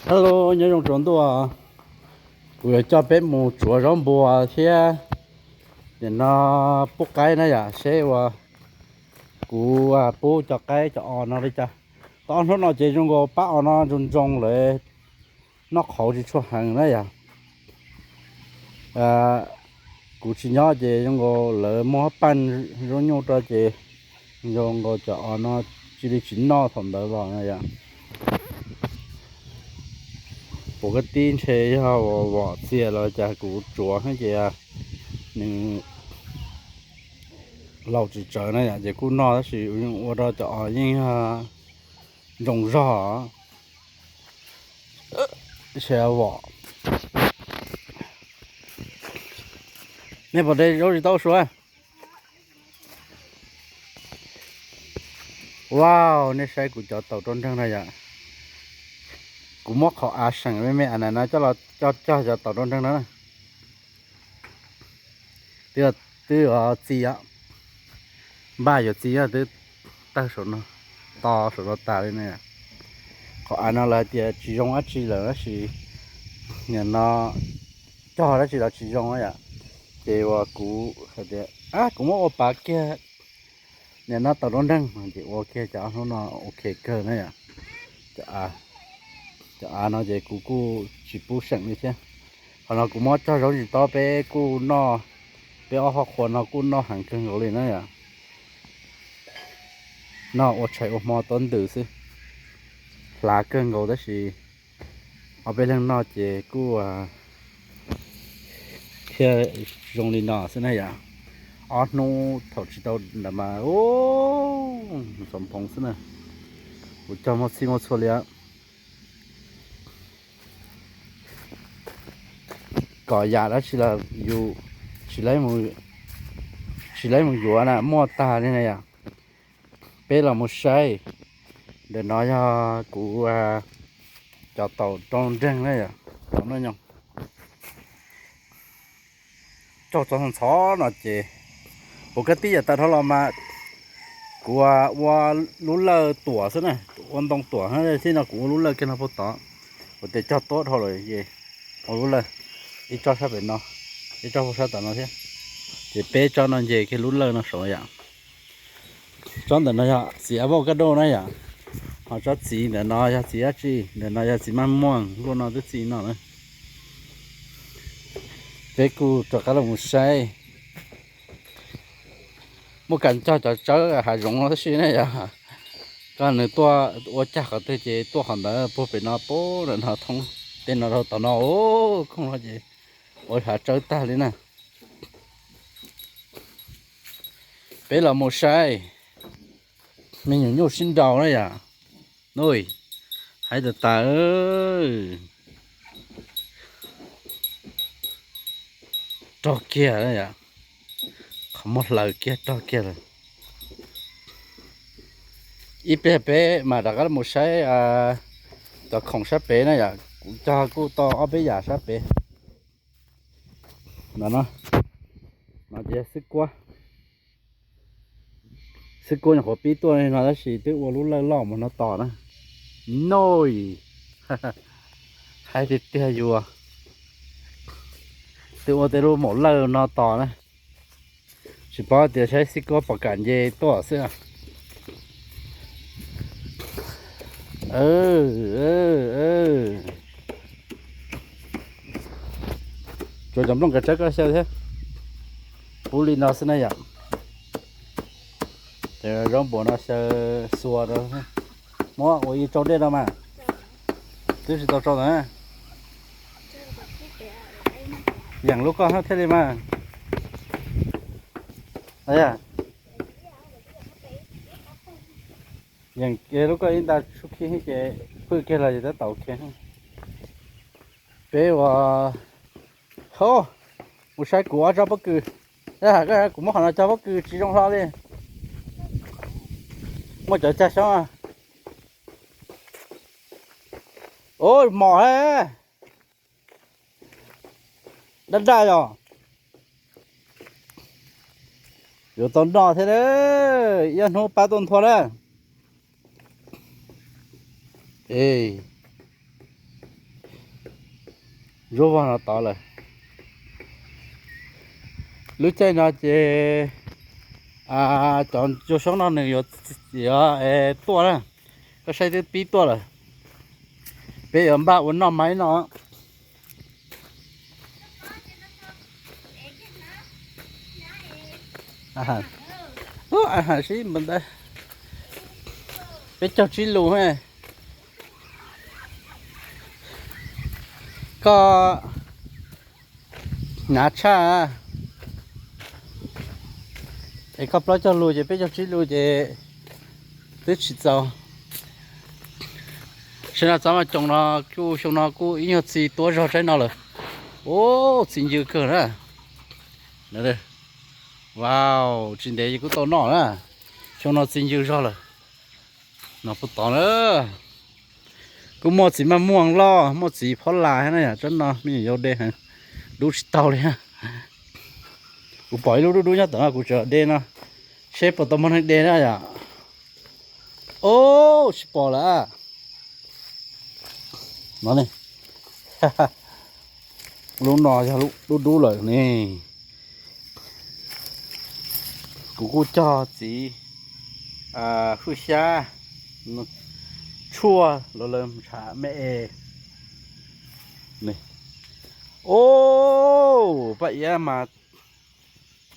Hello, nyob zoo tsaus ntuj. Kuv yuav coj peb mus tsuav zaub npua thiab nim no pub qaib na yom, seb uas kuv pub cov qaib cov os no li cas. Tau ob hnub no ces zoo nkaus pab os no ntsoog ntsoog lawm, noj qhauv tsis tshua heev na yom. Kuv tsis nyob ces zoo nkaus lawv muab paj zaub nyuj rau ces zoo nkaus cov os no cia li tsis noj thaum ntawd los na yom. Kuv kab tib ntshe yog vom txias los cas kuv tsuav ces nws laus tsis tsawv na yom, ces kuj noj tab sis ua rau cov os yeej yog ntsoog zog. Vom. Nej puas de zaub tsis tau suav? Wow, nej saib kuv cov taum rau nreeg na yom. Kuv muab qhov av seem me me av na no coj los cog cog cov taum rau nreeg no na. Twb, twb txi, npaj yuav txi twb tawg saum no, to saum no tas li na. Qhov av no lawv hais tias tsis zoo dab tsi lawm tab sis nim no cog dab tsi los tsis zoo yom. Ces uas kuv hais tias kuv muab ua pav kiag nim no taum rau nreeg ces ua kiag cov hnub no ok kawg na yom. Cov av no ces kuv kuj tsis pub seem li thiab. Qhov no kuv muab cog zaub tsis tob peb kuj noj, peb ob hoj qhua no kuj noj heev kawg nkaus li na yom. Noj ua tshais ua hmo tob ntws xwb, hlav kawg nkaus tab sis ob peb leeg noj ces kuj thiaj zoo li no xwb na yom. Ob hnub thaum tsis tau ntawd mas txom phoov xwb na. Kuv cog muaj txhij muaj txhua li. Kom yam dab tsi los yus tsis, tsis laib mus yuav na muaj tag li na yom. Peb los mus saib, ntawm no yog kuv cov taum rau nreeg na yom, taum noj nyoos. Cog txog ntxhov no ces kuv kab tib yam tas dhau los mas kuv ua lub lawj tuam xwb na, ua ntoo tuam thiab no kuv ua lub lawj kiag no puag tod. Kuv tias cog tuab dhau lawm es ua lub lawj, ib tsob sab pem no, ib tsob puag sab tom no thiab. Ces peb tsob no nce kiag lub lawj no saud yom. Tsob ntawm no yog txiv avocado na yom, ho tsob txiv ntawm no yog txiv dab tsi, ntawm no yog txiv maj muaj, luaj no twb txi no na. Peb kuj rov qab los mus saib. Muaj kam cog cov tsawb hav zoov no tab sis ne yog koj nws tuaj ua cag qhov twg ces tuaj qhov ntawd puag pem no puag no thoob tej no rau tom no, koog no ces ua hav tsawb tag li na. Peb los mus saib me nyuam nyuj sib nraus na yom. Ui, hais tas tas, rog kiag na yom, qhov muag hlaws kiag rog kiag lawm. Ib pliag peb mam rov qab mus saib cov khoom sab pem na yom, kuv cog kuj tau ob peb yam sab pem. No, no ces xwb kuab, xwb kuab nyuam qhuav pib tuaj li no tab sis twb ua lub lawj loj mus no tos na. Noj, hais tiag tiag yus twb ua tej lub maum lawj no tos na. Tsis paub tias saib xib kuab pom kam nce tuaj xwb. Tsuas cov nplooj kav tsawb koj xyaw thiab. Pub li no xwb na yom. Ces zaub npua no xyaw xua rau. Muab ua ib tsau dej no mas. Twb tsis tau tsau ntawd. Yeem lub koj thiaj li mas. Yeem lub koj ib nta sub khib ces pwj kiag los ces tab tom ok. Peb ua, ho, mus saib kuv ob tsob pob kws. Kuv muab qhov no cog pob kws tsis zoo hlo li. Muaj cov cag xyoob. Ua mom he. Daj daj yom. Yuav tau noj thiab, ib hnub pab tuaj nthua na. E, Ntsuab vog no tod lawm. Lub caij no ces cov ntsuag xyoob no nws yuav tuaj na. Koj saib twb pib tuaj lawm. Peb yuav npaj ua noj mas no. Sib npawg ntawd, peb caug tsib lus. Koj hnav tshaj, es koj plaub caug lus ces peb caug tsib lus ces twb tsis txaus. Saib no txob maj coom no kuj xyoo no kuj ib nyuag txiv tuab zog tsaib no lawm. Ub, txiv ncw kawg na. Wow, tsis ntev ces kuj tau noj na. Xyoo no txiv ncw zog lawm. No puag tod na, kuj muaj txiv maj muaj loj, muaj txiv phob las thiab na yom. Tsob no me nyuam yaus de heev, dub tsis tau li. Kuv pom ib lub dub dub nyob tom no, kuv tseem de no, seb puas tau muaj neeg de na yom. Ub, tsis pom lawm. No ne, lub no yog lub dub dub lawm ne. Kuv kuj cog txiv hwj xyab tshuaj los lawm tshav me es. Ub, paj iab mas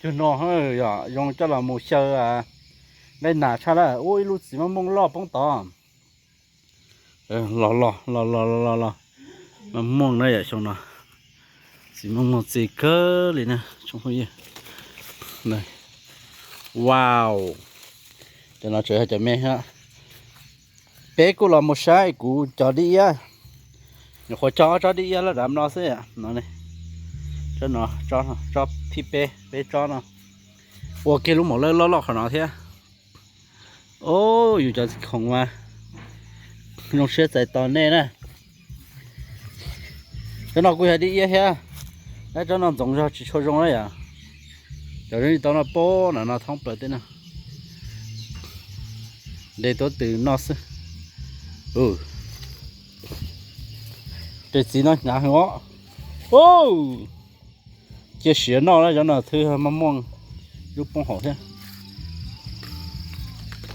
cuag no yom, zoo coj los mus xyaw nqaij nas tshaj lawm. Ub, ib lub txiv maj muaj loj poob tod. Los los los los los los, maj muaj na yom xyoo no. Txiv maj muaj txiv kawg li na tsoom phooj ywg. Wow, cov no tseem yog cov me. Peb kuj los mus saib kuv cov dib iab. Nyuam qhuav cog ob tsob dib iab loj dav no xwb. No, tsob no, tsob thib peb, peb tsob no. Ua kiag lub maum lawj loj loj qhov no thiab. Ub, yus cov txiv khoom mas zoo siab txais tos nej na. Tsob no kuj yog dib iab thiab, tab tsob no ntxoov zog tsis tshua zoo na yom. Cov zoo li tau no pob no no thoob plaws tej no. De tuab tws noj xwb. Tes txiv no hnyav heev os. Cia siav noj na, cov no thwb maj muaj lub poob hauv thiab.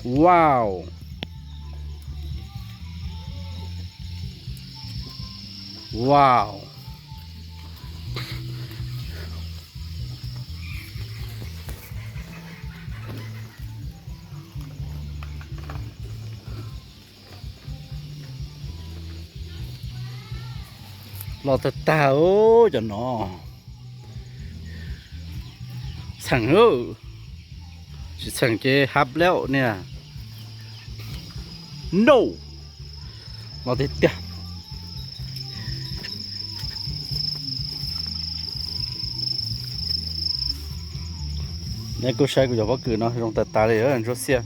Wow. Wow. Los tag tag cov no. Txheem, tsis txheem ces hab lawm niag. No, los tiag tiag. Nej kuj saib kuv cov pob kws no zoo tas tas li, ntsuab xiab.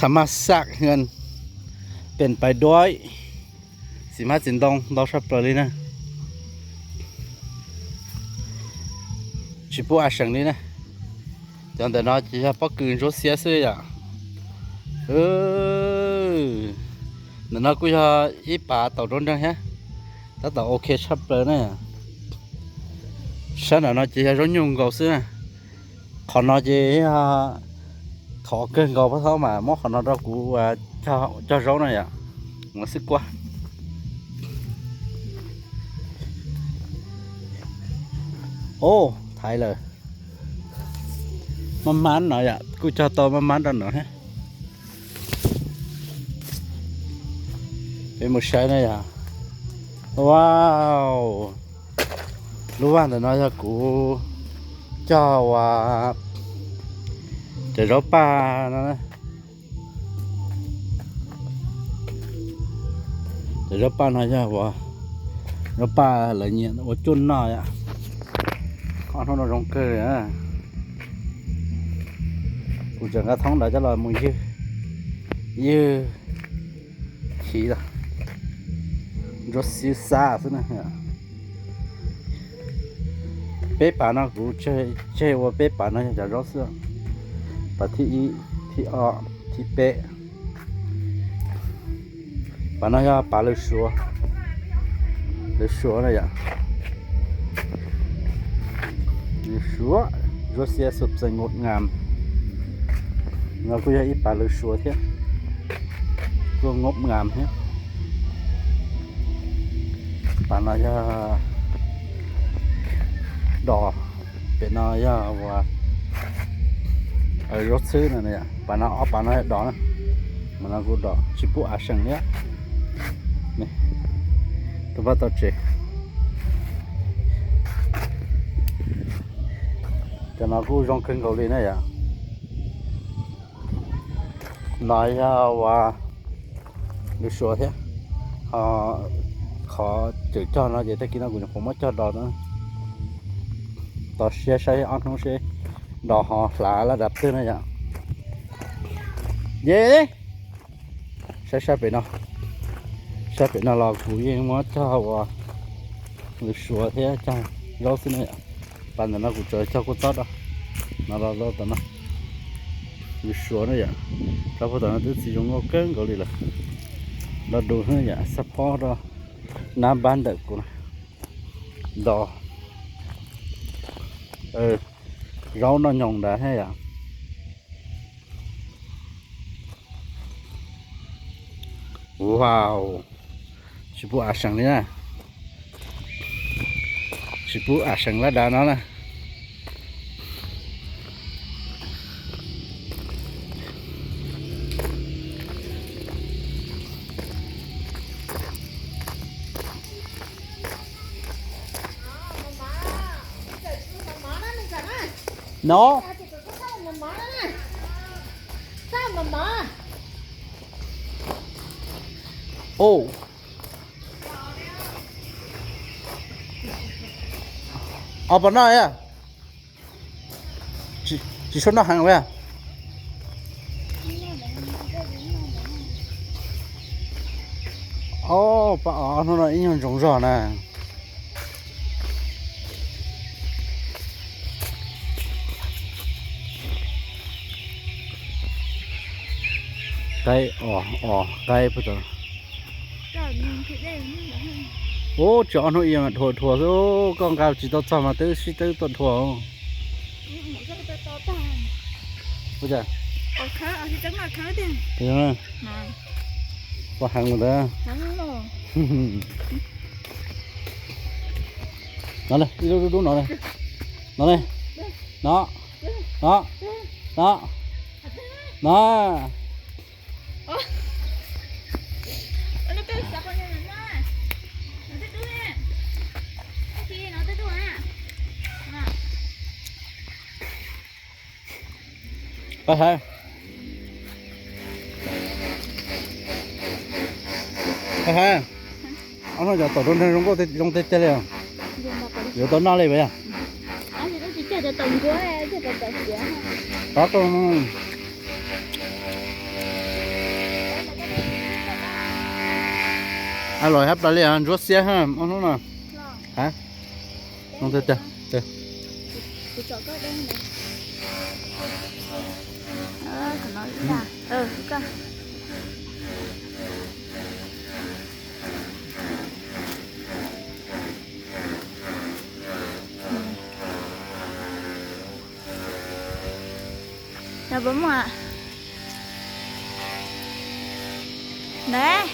Tham mas xaj hwm, pem pais duab, txiv hmab txiv ntoo ntau tshaj plaws li na. Tsis pub a seem li na. Cov ntawm no ces yog pob kws ntsuab xiab xwb yom. Ntawm no kuj yog ib pas taum rau nreeg thiab, tab tom ok tshaj plaws na. Sab nram no ces yog zaub nyuj nkaus xwb na. Qhov no ces yog thov kawg nkaus pab thaub mas muab qhov no rau kuv cog zaub na yom. Mus xwb kuab. Thaiv lawm. Maj mab no yom, kuj cog tau maj mab rau no thiab. Peb mus saib na yom. Wow, lub vaj ntawm no yog kuv cog ua cov zaub paj no. Cov zaub paj no yog ua zaub paj lawv nyiam ua cuaj noj yom. Ob hnub no zoo kawg li. Kuv tseem nqa thoob ntawd coj los mus ywg, ywg chiv, ntsuab xib xab xwb na. Peb pas no kuv tseg ua peb pas no yog cov zaub xwb. Pas thib ib, thib ob, thib peb. Pas no yog pas lws suav, lws suav na yom. Lws suav, Rua Xiab Xub Txeem Ngom Ngam. No kuj yog ib pas lws suav thiab, kuj ngom ngam thiab. Pas no yog dos, pem no yog ua zaub txhwb no. Pas no ob pas no yog dos na, mas no kuj dos tsis pub av seem thiab. Tus pab tau tsev. Cov no kuj zoo kawg nkaus li na yom. No yog ua lws suav thiab, ho qhov cawm cog no ces tag kis no kuv nyuam qhuav muab cog dos no. Tos siab saib ob hnub seb dos ho hlav laj dav twg na yom. Ye, saib sab pem no, sab pem no los kuv yeej muab cog ua lws suav thiab cog zaub xwb na yom. Pas ntawm no kuv tsuas cog kua txob rau no, rau tom no, lws suav na yom. Rau puag tom no twb txiv zoo nkauj kawg nkaus li lawm. Rau dus xwb yom, xab phob rau nab npab ntawm kuv no. Dos, zaub noj nyoos nrad thiab yom. Wow, tsis pub av seem li na. Tsis pub av seem laj dav no na. No. Ov, pom no, tsis tshua noj heev li. Ov, pab ov, hnub no ib nyuag ntsoov zog na. Qaib, ov, qaib puag ta. Ub, tsis ob hnub ib yam dhuav dhuav xwb, koj nqa tsis tau txog mas twb sib twb tuaj dhuav. Ua heev ntawd. No ne, ib lub dub dub no ne. No ne. No. No. No. No. Pab Hab, Pab Hab, ob hnub cov taum rau nreeg zoo nkauj zoo tiag tiag li os. Yuav tau noj li puas yog? Qab, los hab plas li ntsuab xiab ha ob hnub no. Ha, zoo tiag tiag. Cov puas muaj? Neb.